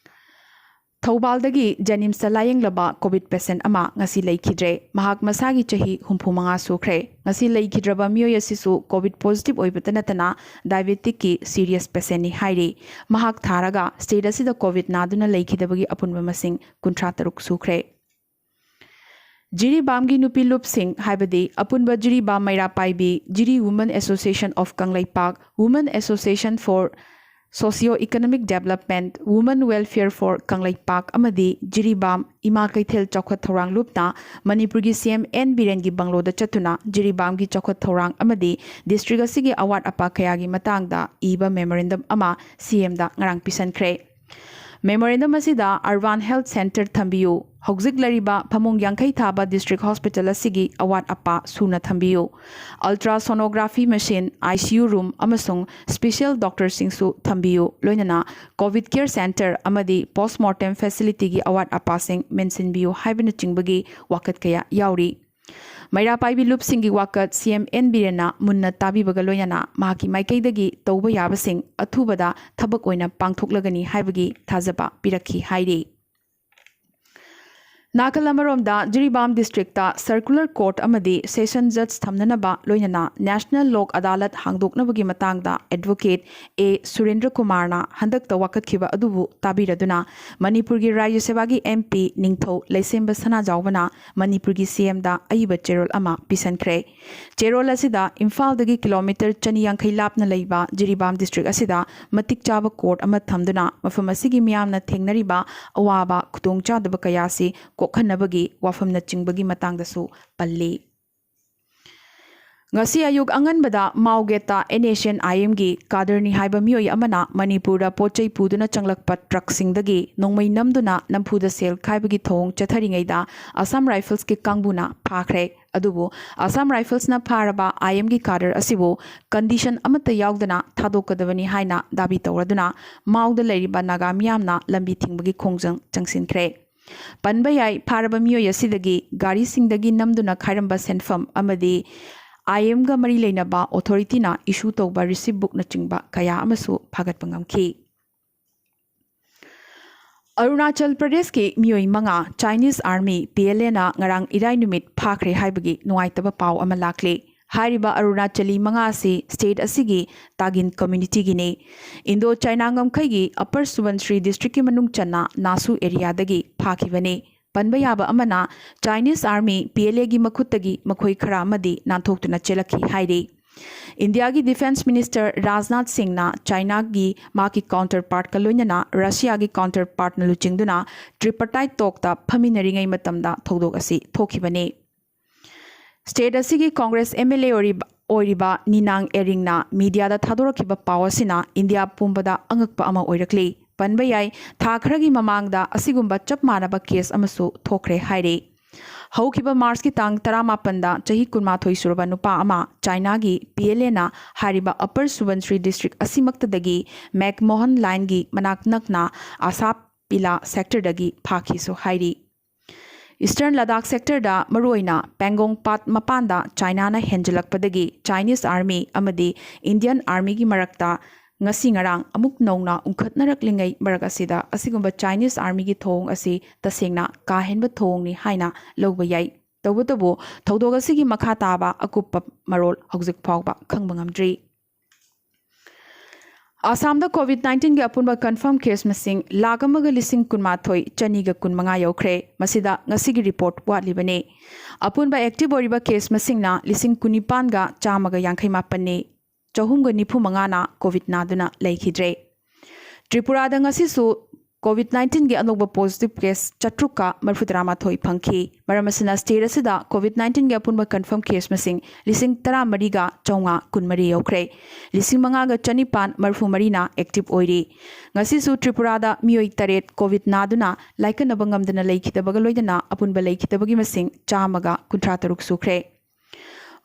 ꯊꯧꯕꯥꯜꯗꯒꯤ ꯖꯦꯅꯤꯝꯁꯇ ꯂꯥꯌꯦꯡꯂꯕ ꯀꯣꯚꯤꯗ ꯄꯦꯁꯦꯟꯠ ꯑꯃ ꯉꯁꯤ ꯂꯩꯈꯤꯗ꯭ꯔꯦ꯫ ꯃꯍꯥꯛ ꯃꯁꯥꯒꯤ ꯆꯍꯤ ꯍꯨꯝꯐꯨ ꯃꯉꯥ ꯁꯨꯈ꯭ꯔꯦ꯫ ꯉꯁꯤ ꯂꯩꯈꯤꯗ꯭ꯔꯕ ꯃꯤꯑꯣꯏ ꯑꯁꯤꯁꯨ ꯀꯣꯚꯤꯗ ꯄꯣꯖꯤꯇꯤꯚ ꯑꯣꯏꯕꯇ ꯅꯠꯇꯅ ꯗꯥꯏꯕꯦꯇꯤꯛꯀꯤ ꯁꯤꯔꯤꯌꯁ ꯄꯦꯁꯦꯟꯠꯅꯤ ꯍꯥꯏꯔꯤ꯫ ꯃꯍꯥꯛ ꯊꯥꯔꯒ ꯁ꯭ꯇꯦꯠ ꯑꯁꯤꯗ ꯀꯣꯚꯤꯗ ꯅꯥꯗꯨꯅ ꯂꯩꯈꯤꯗꯕꯒꯤ ꯑꯄꯨꯟꯕ ꯃꯁꯤꯡ ꯀꯨꯟꯊ꯭ꯔꯥ ꯇꯔꯨꯛ ꯁꯨꯈ꯭ꯔꯦ꯫ ꯖꯤꯔꯤꯕꯥꯝꯒꯤ ꯅꯨꯄꯤ ꯂꯨꯞꯁꯤꯡ, ꯍꯥꯏꯕꯗꯤ ꯑꯄꯨꯟꯕ ꯖꯤꯔꯤꯕꯥꯝ ꯃꯩꯔꯥ ꯄꯥꯏꯕꯤ, ꯖꯤꯔꯤ Women Association of Kangleipak, Women Association for Socio Economic Development, Women Welfare for Kangleipak ꯑꯃꯗꯤ ꯖꯤꯔꯤꯕꯥꯝ ꯏꯃꯥ ꯀꯩꯊꯦꯜ ꯆꯥꯎꯈꯠ ꯊꯧꯔꯥꯡ ꯂꯨꯞꯅ ꯃꯅꯤꯄꯨꯔꯒꯤ ꯁꯤ ꯑꯦꯝ ꯑꯦꯟ ꯕꯤꯔꯦꯟꯒꯤ ꯕꯪꯂꯣꯗ ꯆꯠꯇꯨꯅ ꯖꯤꯔꯤꯕꯥꯝꯒꯤ ꯆꯥꯎꯈꯠ ꯊꯧꯔꯥꯡ ꯑꯃꯗꯤ ꯗꯤꯁꯇ꯭ꯔꯤꯛ ꯑꯁꯤꯒꯤ ꯑꯋꯥꯠ ꯑꯄꯥ ꯀꯌꯥꯒꯤ ꯃꯇꯥꯡꯗ ꯏꯕ ꯃꯦꯃꯣꯔꯦꯟꯗꯝ ꯑꯃ ꯁꯤ ꯑꯦꯝꯗ ꯉꯔꯥꯡ ꯄꯤꯁꯟꯈ꯭ꯔꯦ꯫ ꯃꯦꯃꯣꯔꯦꯟꯗꯝ ꯑꯁꯤꯗ ꯑꯔꯕꯥꯟ ꯍꯦꯜꯊ ꯁꯦꯟꯇꯔ ꯊꯝꯕꯤꯌꯨ, ꯍꯧꯖꯤꯛ ꯂꯩꯔꯤꯕ ꯐꯃꯨꯡ ꯌꯥꯡꯈꯩ ꯊꯥꯕ ꯗꯤꯁꯇ꯭ꯔꯤꯛ ꯍꯣꯁꯄꯤꯇꯥꯜ ꯑꯁꯤꯒꯤ ꯑꯋꯥꯠ ꯑꯄꯥ ꯁꯨꯅ ꯊꯝꯕꯤꯌꯨ, ultrasonography machine, I C U room ꯑꯃꯁꯨꯡ ꯁ꯭ꯄꯦꯁꯤꯌꯦꯜ ꯗꯣꯛꯇꯔꯁꯤꯡꯁꯨ ꯊꯝꯕꯤꯌꯨ, ꯂꯣꯏꯅꯅ ꯀꯣꯚꯤꯗ ꯀꯦꯌꯔ ꯁꯦꯟꯇꯔ ꯑꯃꯗꯤ ꯄꯣꯁ꯭ꯠꯃꯣꯔꯇꯦꯝ ꯐꯦꯁꯤꯂꯤꯇꯤꯒꯤ ꯑꯋꯥꯠ ꯑꯄꯥꯁꯤꯡ ꯃꯦꯟꯁꯤꯟꯕꯤꯌꯨ ꯍꯥꯏꯕꯅꯆꯤꯡꯕꯒꯤ ꯋꯥꯀꯠ ꯀꯌꯥ ꯌꯥꯎꯔꯤ꯫ ꯃꯩꯔꯥ ꯄꯥꯏꯕꯤ ꯂꯨꯞꯁꯤꯡꯒꯤ ꯋꯥꯀꯠ ꯁꯤ ꯑꯦꯝ ꯑꯦꯟ ꯕꯤꯔꯦꯟꯅ ꯃꯨꯟꯅ ꯇꯥꯕꯤꯕꯒ ꯂꯣꯏꯅꯅ ꯃꯍꯥꯛꯀꯤ ꯃꯥꯏꯀꯩꯗꯒꯤ ꯇꯧꯕ ꯌꯥꯕꯁꯤꯡ ꯑꯊꯨꯕꯗ ꯊꯕꯛ ꯑꯣꯏꯅ ꯄꯥꯡꯊꯣꯛꯂꯒꯅꯤ ꯍꯥꯏꯕꯒꯤ ꯊꯥꯖꯕ ꯄꯤꯔꯛꯈꯤ ꯍꯥꯏꯔꯤ꯫ ꯅꯥꯀꯜ ꯑꯃꯔꯣꯝꯗ, ꯖꯤꯔꯤꯕꯥꯝ ꯗꯤꯁꯇ꯭ꯔꯤꯛꯇ ꯁꯔꯀꯨꯂꯔ ꯀꯣꯔꯠ ꯑꯃꯗꯤ ꯁꯦꯁꯟ ꯖꯖ ꯊꯝꯅꯅꯕ ꯂꯣꯏꯅꯅ ꯅꯦꯁꯅꯦꯜ ꯂꯣꯛ ꯑꯗꯥꯂꯠ ꯍꯥꯡꯗꯣꯛꯅꯕꯒꯤ ꯃꯇꯥꯡꯗ ꯑꯦꯗꯚꯣꯀꯦꯠ ꯑꯦ ꯁꯨꯔꯦꯟꯗ꯭ꯔ ꯀꯨꯃꯥꯔꯅ ꯍꯟꯗꯛꯇ ꯋꯥꯀꯠꯈꯤꯕ ꯑꯗꯨꯕꯨ ꯇꯥꯕꯤꯔꯗꯨꯅ ꯃꯅꯤꯄꯨꯔꯒꯤ ꯔꯥꯖ꯭ꯌ ꯁꯚꯥꯒꯤ ꯑꯦꯝ ꯄꯤ ꯅꯤꯡꯊꯧ ꯂꯩꯁꯦꯝꯕ ꯁꯅꯥꯖꯥꯎꯕꯅ ꯃꯅꯤꯄꯨꯔꯒꯤ ꯁꯤ ꯑꯦꯝꯗ ꯑꯏꯕ ꯆꯦꯔꯣꯜ ꯑꯃ ꯄꯤꯁꯟꯈ꯭ꯔꯦ꯫ ꯆꯦꯔꯣꯜ ꯑꯁꯤꯗ ꯏꯝꯐꯥꯜꯗꯒꯤ ꯀꯤꯂꯣꯃꯤꯇꯔ ꯆꯅꯤ ꯌꯥꯡꯈꯩ ꯂꯥꯞꯅ ꯂꯩꯕ ꯖꯤꯔꯤꯕꯥꯝ ꯗꯤꯁꯇ꯭ꯔꯤꯛ ꯑꯁꯤꯗ ꯃꯇꯤꯛ ꯆꯥꯕ ꯀꯣꯔꯠ ꯑꯃ ꯊꯝꯗꯨꯅ ꯃꯐꯝ ꯑꯁꯤꯒꯤ ꯃꯤꯌꯥꯝꯅ ꯊꯦꯡꯅꯔꯤꯕ ꯑꯋꯥꯕ ꯈꯨꯗꯣꯡꯆꯥꯗꯕ ꯀꯌꯥ ꯑꯁꯤ ꯀꯣꯛꯍꯟꯅꯕꯒꯤ ꯋꯥꯐꯝꯅꯆꯤꯡꯕꯒꯤ ꯃꯇꯥꯡꯗꯁꯨ ꯄꯜꯂꯤ꯫ ꯉꯁꯤ ꯑꯌꯨꯛ ꯑꯉꯟꯕꯗ ꯃꯥꯎꯒꯦꯠꯇ ꯑꯦꯟ ꯑꯦꯁ ꯑꯦꯟ ꯑꯥꯏ ꯑꯦꯝꯒꯤ ꯀꯥꯗꯔꯅꯤ ꯍꯥꯏꯕ ꯃꯤꯑꯣꯏ ꯑꯃꯅ ꯃꯅꯤꯄꯨꯔꯗ ꯄꯣꯠ ꯆꯩ ꯄꯨꯗꯨꯅ ꯆꯪꯂꯛꯄ ꯇ꯭ꯔꯛꯁꯤꯡꯗꯒꯤ ꯅꯣꯡꯃꯩ ꯅꯝꯗꯨꯅ ꯅꯝꯐꯨꯗ ꯁꯦꯜ ꯈꯥꯏꯕꯒꯤ ꯊꯧꯑꯣꯡ ꯆꯠꯊꯔꯤꯉꯩꯗ ꯑꯁꯥꯝ ꯔꯥꯏꯐꯜꯁꯀꯤ ꯀꯥꯡꯕꯨꯅ ꯐꯥꯈ꯭ꯔꯦ꯫ ꯑꯗꯨꯕꯨ ꯑꯁꯥꯝ ꯔꯥꯏꯐꯜꯁꯅ ꯐꯥꯔꯕ ꯑꯥꯏ ꯑꯦꯝꯒꯤ ꯀꯥꯗꯔ ꯑꯁꯤꯕꯨ ꯀꯟꯗꯤꯁꯟ ꯑꯃꯠꯇ ꯌꯥꯎꯗꯅ ꯊꯥꯗꯣꯛꯀꯗꯕꯅꯤ ꯍꯥꯏꯅ ꯗꯥꯕꯤ ꯇꯧꯔꯗꯨꯅ ꯃꯥꯎꯗ ꯂꯩꯔꯤꯕ ꯅꯥꯒꯥ ꯃꯤꯌꯥꯝꯅ ꯂꯝꯕꯤ ꯊꯤꯡꯕꯒꯤ ꯈꯣꯡꯖꯪ ꯆꯪꯁꯤꯟꯈ꯭ꯔꯦ꯫ ꯄꯟꯕ ꯌꯥꯏ, ꯐꯥꯔꯕ ꯃꯤꯑꯣꯏ ꯑꯁꯤꯗꯒꯤ ꯒꯥꯔꯤꯁꯤꯡꯗꯒꯤ ꯅꯝꯗꯨꯅ ꯈꯥꯏꯔꯝꯕ ꯁꯦꯟꯐꯝ ꯑꯃꯗꯤ ꯑꯥꯏ ꯑꯦꯝꯒ ꯃꯔꯤ ꯂꯩꯅꯕ ꯑꯣꯊꯣꯔꯤꯇꯤꯅ ꯏꯁꯨ ꯇꯧꯕ ꯔꯤꯁꯤꯞ ꯕꯨꯛꯅꯆꯤꯡꯕ ꯀꯌꯥ ꯑꯃꯁꯨ ꯐꯥꯒꯠꯄ ꯉꯝꯈꯤ꯫ ꯑꯔꯨꯅꯥꯆꯜ ꯄ꯭ꯔꯗꯦꯁꯀꯤ ꯃꯤꯑꯣꯏ ꯃꯉꯥ ꯆꯥꯏꯅꯤꯁ ꯑꯥꯔꯃꯤ, ꯄꯤ ꯑꯦꯜ ꯑꯦꯅ ꯉꯔꯥꯡ ꯏꯔꯥꯏ ꯅꯨꯃꯤꯠ ꯐꯥꯈ꯭ꯔꯦ ꯍꯥꯏꯕꯒꯤ ꯅꯨꯡꯉꯥꯏꯇꯕ ꯄꯥꯎ ꯑꯃ ꯂꯥꯛꯂꯤ꯫ ꯍꯥꯏꯔꯤꯕ ꯑꯔꯨꯅꯥꯆꯂꯤ ꯃꯉꯥ ꯑꯁꯤ ꯁ꯭ꯇꯦꯠ ꯑꯁꯤꯒꯤ ꯇꯥꯒꯤꯟ ꯀꯝꯃ꯭ꯌꯨꯅꯤꯇꯤꯒꯤꯅꯤ꯫ ꯏꯟꯗꯣ ꯆꯥꯏꯅꯥ ꯉꯝꯈꯩꯒꯤ ꯑꯄꯔ ꯁꯨꯕꯟꯁ꯭ꯔꯤ ꯗꯤꯁꯇ꯭ꯔꯤꯛꯀꯤ ꯃꯅꯨꯡ ꯆꯟꯅ ꯅꯥꯁꯨ ꯑꯦꯔꯤꯌꯥꯗꯒꯤ ꯐꯥꯈꯤꯕꯅꯤ꯫ ꯄꯟꯕ ꯌꯥꯕ ꯑꯃꯅ, ꯆꯥꯏꯅꯤꯁ ꯑꯥꯔꯃꯤ, ꯄꯤ ꯑꯦꯜ ꯑꯦꯒꯤ ꯃꯈꯨꯠꯇꯒꯤ ꯃꯈꯣꯏ ꯈꯔ ꯑꯃꯗꯤ ꯅꯥꯟꯊꯣꯛꯇꯨꯅ ꯆꯦꯜꯂꯛꯈꯤ ꯍꯥꯏꯔꯤ꯫ ꯏꯟꯗꯤꯌꯥꯒꯤ ꯗꯤꯐꯦꯟꯁ ꯃꯤꯅꯤꯁꯇꯔ ꯔꯥꯖꯅꯥꯊ ꯁꯤꯡꯅ ꯆꯥꯏꯅꯥꯒꯤ ꯃꯍꯥꯛꯀꯤ ꯀꯥꯎꯟꯇꯔ ꯄꯥꯔꯠꯀ ꯂꯣꯏꯅꯅ ꯔꯁꯤꯌꯥꯒꯤ ꯀꯥꯎꯟꯇꯔ ꯄꯥꯔꯠꯅ ꯂꯨꯆꯤꯡꯗꯨꯅ ꯇ꯭ꯔꯤꯄꯥꯔꯇꯥꯏꯠ ꯇꯣꯛꯇ ꯐꯝꯃꯤꯟꯅꯔꯤꯉꯩ ꯃꯇꯝꯗ ꯊꯧꯗꯣꯛ ꯑꯁꯤ ꯊꯣꯛꯈꯤꯕꯅꯤ꯫ ꯁ꯭ꯇꯦꯠ ꯑꯁꯤꯒꯤ ꯀꯣꯡꯒ꯭ꯔꯦꯁ ꯑꯦꯝ ꯑꯦꯜ ꯑꯦ ꯑꯣꯏꯔꯤꯕ, ꯑꯣꯏꯔꯤꯕ ꯅꯤꯅꯥꯡ ꯑꯦꯔꯤꯡꯅ ꯃꯤꯗꯤꯌꯥꯗ ꯊꯥꯗꯣꯔꯛꯈꯤꯕ ꯄꯥꯎ ꯑꯁꯤꯅ ꯏꯟꯗꯤꯌꯥ ꯄꯨꯝꯕꯗ ꯑꯉꯛꯄ ꯑꯃ ꯑꯣꯏꯔꯛꯂꯤ꯫ ꯄꯟꯕ ꯌꯥꯏ, ꯊꯥ ꯈꯔꯒꯤ ꯃꯃꯥꯡꯗ ꯑꯁꯤꯒꯨꯝꯕ ꯆꯞ ꯃꯥꯟꯅꯕ ꯀꯦꯁ ꯑꯃꯁꯨ ꯊꯣꯛꯈ꯭ꯔꯦ ꯍꯥꯏꯔꯤ꯫ ꯍꯧꯈꯤꯕ ꯃꯥꯔꯆꯀꯤ ꯇꯥꯡ ꯇꯔꯥꯃꯥꯄꯟꯗ ꯆꯍꯤ ꯀꯨꯟꯃꯥꯊꯣꯏ ꯁꯨꯔꯕ ꯅꯨꯄꯥ ꯑꯃ ꯆꯥꯏꯅꯥꯒꯤ ꯄꯤ ꯑꯦꯜ ꯑꯦꯅ ꯍꯥꯏꯔꯤꯕ ꯑꯄꯔ ꯁꯨꯕꯟꯁ꯭ꯔꯤ ꯗꯤꯁꯇ꯭ꯔꯤꯛ ꯑꯁꯤꯃꯛꯇꯗꯒꯤ ꯃꯦꯛꯃꯣꯍꯟ ꯂꯥꯏꯟꯒꯤ ꯃꯅꯥꯛ ꯅꯛꯅ ꯑꯁꯥꯞ ꯄꯤꯂꯥ ꯁꯦꯛꯇꯔꯗꯒꯤ ꯐꯥꯈꯤꯁꯨ ꯍꯥꯏꯔꯤ꯫ ꯏꯁꯇꯔꯟ ꯂꯗꯥꯈ ꯁꯦꯛꯇꯔꯗ, ꯃꯔꯨꯑꯣꯏꯅ ꯄꯦꯡꯒꯣꯡ ꯄꯥꯠ ꯃꯄꯥꯟꯗ ꯆꯥꯏꯅꯥꯅ ꯍꯦꯟꯖꯤꯜꯂꯛꯄꯗꯒꯤ ꯆꯥꯏꯅꯤꯁ ꯑꯥꯔꯃꯤ ꯑꯃꯗꯤ ꯏꯟꯗꯤꯌꯟ ꯑꯥꯔꯃꯤꯒꯤ ꯃꯔꯛꯇ ꯉꯁꯤ ꯉꯔꯥꯡ ꯑꯃꯨꯛ ꯅꯧꯅ ꯎꯪꯈꯠꯅꯔꯛꯂꯤꯉꯩ ꯃꯔꯛ ꯑꯁꯤꯗ ꯑꯁꯤꯒꯨꯝꯕ ꯆꯥꯏꯅꯤꯁ ꯑꯥꯔꯃꯤꯒꯤ ꯊꯧꯑꯣꯡ ꯑꯁꯤ ꯇꯁꯦꯡꯅ ꯀꯥ ꯍꯦꯟꯕ ꯊꯧꯑꯣꯡꯅꯤ ꯍꯥꯏꯅ ꯂꯧꯕ ꯌꯥꯏ꯫ ꯇꯧꯕꯇꯕꯨ, ꯊꯧꯗꯣꯛ ꯑꯁꯤꯒꯤ ꯃꯈꯥ ꯇꯥꯕ ꯑꯀꯨꯞꯄ ꯃꯔꯣꯜ ꯍꯧꯖꯤꯛ ꯐꯥꯎꯕ ꯈꯪꯕ ꯉꯝꯗ꯭ꯔꯤ꯫ ꯑꯁꯥꯝꯗ ꯀꯣꯚꯤꯗ ꯅꯥꯏꯟꯇꯤꯟꯒꯤ ꯑꯄꯨꯟꯕ ꯀꯟꯐꯥꯔꯝ ꯀꯦꯁ ꯃꯁꯤꯡ ꯂꯥꯈ ꯑꯃꯒ ꯂꯤꯁꯤꯡ ꯀꯨꯟꯃꯥꯊꯣꯏ ꯆꯅꯤꯒ ꯀꯨꯟꯃꯉꯥ ꯌꯧꯈ꯭ꯔꯦ꯫ ꯃꯁꯤꯗ ꯉꯁꯤꯒꯤ ꯔꯤꯄꯣꯔꯠ ꯋꯥꯠꯂꯤꯕꯅꯤ꯫ ꯑꯄꯨꯟꯕ ꯑꯦꯛꯇꯤꯚ ꯑꯣꯏꯔꯤꯕ ꯀꯦꯁ ꯃꯁꯤꯡꯅ ꯂꯤꯁꯤꯡ ꯀꯨꯟꯅꯤꯄꯥꯟꯒ ꯆꯥꯝꯃꯒ ꯌꯥꯡꯈꯩ ꯃꯥꯄꯟꯅꯤ꯫ ꯆꯍꯨꯝꯒ ꯅꯤꯐꯨ ꯃꯉꯥꯅ ꯀꯣꯚꯤꯗ ꯅꯥꯗꯨꯅ ꯂꯩꯈꯤꯗ꯭ꯔꯦ꯫ ꯇ꯭ꯔꯤꯄꯨꯔꯥꯗ ꯉꯁꯤꯁꯨ ꯀꯣꯚꯤꯗ ꯅꯥꯏꯟꯇꯤꯟꯒꯤ ꯑꯅꯧꯕ ꯄꯣꯖꯤꯇꯤꯚ ꯀꯦꯁ ꯆꯥꯇ꯭ꯔꯨꯛꯀ ꯃꯔꯤꯐꯨꯇꯔꯥ ꯃꯥꯊꯣꯏ ꯐꯪꯈꯤ꯫ ꯃꯔꯝ ꯑꯁꯤꯅ, ꯁ꯭ꯇꯦꯠ ꯑꯁꯤꯗ ꯀꯣꯚꯤꯗ ꯅꯥꯏꯟꯇꯤꯟꯒꯤ ꯑꯄꯨꯟꯕ ꯀꯟꯐꯥꯔꯝ ꯀꯦꯁ ꯃꯁꯤꯡ ꯂꯤꯁꯤꯡ ꯇꯔꯥꯃꯔꯤꯒ ꯆꯥꯝꯃꯉꯥ ꯀꯨꯟꯃꯔꯤ ꯌꯧꯈ꯭ꯔꯦ꯫ ꯂꯤꯁꯤꯡ ꯃꯉꯥꯒ ꯆꯅꯤꯄꯥꯟ ꯃꯔꯤꯐꯨ ꯃꯔꯤꯅ ꯑꯦꯛꯇꯤꯚ ꯑꯣꯏꯔꯤ꯫ ꯉꯁꯤꯁꯨ ꯇ꯭ꯔꯤꯄꯨꯔꯥꯗ ꯃꯤꯑꯣꯏ ꯇꯔꯦꯠ ꯀꯣꯚꯤꯗ ꯅꯥꯗꯨꯅ ꯂꯥꯏꯀꯠꯅꯕ ꯉꯝꯗꯅ ꯂꯩꯈꯤꯗꯕꯒ ꯂꯣꯏꯅꯅ ꯑꯄꯨꯟꯕ ꯂꯩꯈꯤꯗꯕꯒꯤ ꯃꯁꯤꯡ ꯆꯥꯝꯃꯒ ꯀꯨꯟꯊ꯭ꯔꯥ ꯇꯔꯨꯛ ꯁꯨꯈ꯭ꯔꯦ꯫